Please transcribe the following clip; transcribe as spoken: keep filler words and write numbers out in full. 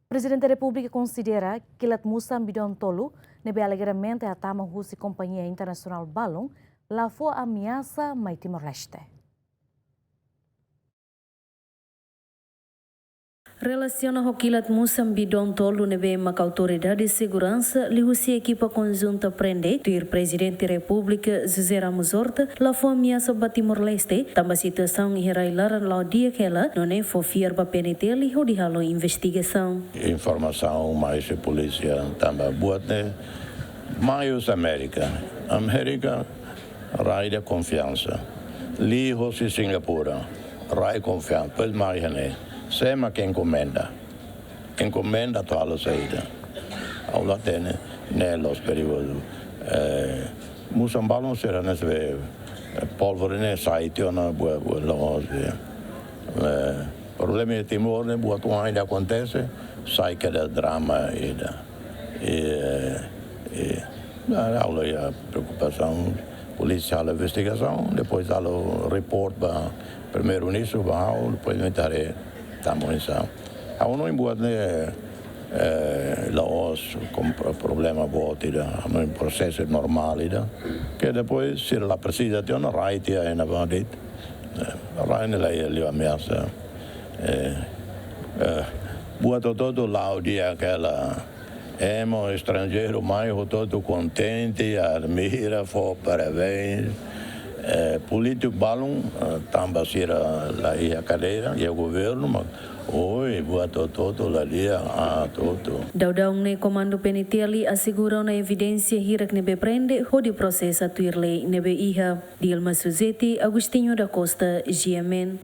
Prezidente Repúblika konsidera kilat Musambidon tolu, ne'ebé alegadamente hatama husi kompañia internasionál balun, la fó ameasa mai Timor-Leste. Relasiona ho kilat Musambidon tolu ne'ebé mak autoridade seguransa liuhusi ekipa konjunta prende, tuir Prezidente Repúblika José Ramos Horta, la fó ameasa ba Timor-Leste, tanba situasaun iha rai-laran la'o di'ak hela, nune'e fó fiar ba P N T L hodi halo investigasaun. Informasaun mai husi polísia tanba buat ne'e mai husi Amérika. Amérika rai ida konfiansa. Liuhosi Singapura, rai konfiansa. Depois mai iha ne'e. Sé mak enkomenda. Enkomenda atu halo saida. Ha'u la hatene, ne'e la'ós perigozu. Eh, Musambidon sira ne'e se, eh, pólvora ne'e sai tiha ona buat, buat la'ós, eh. Eh, problema iha Timor ne'e buat oan ida akontese, sai kedas drama ida. I, i, ha'u la iha preokupasaun, polísia halo investigasaun, depois halo report ba Primeiru-Ministru, ba ha'u, depois ita haree tama oinsá. Ha'u hanoin buat ne'e, eh, la'ós ho pro-, problema boot ida, ha'u hanoin prosesu normál ida. Ke depois, sira la presiza tiha ona, rai tiha ona ba de'it. Eh, rai ne'e la iha liu ameasa. Eh, eh, buat hotu-hotu la'o di'ak hela. Ema estranjeiru mai hotu-hotu kontente, admira, fó parabéns. Eh, polítiku balun, eh, tanba sira la iha kadeira, iha governu, mas, oi, buat hotu-hotu la di'ak, ah, hotu-hotu. Daudaun ne'e Komandu P N T L asegura ona evidénsia hirak ne'ebé prende hodi prosesa tuir lei ne'ebé iha. Dilma Suzeti, Agostinho da Costa, G M N.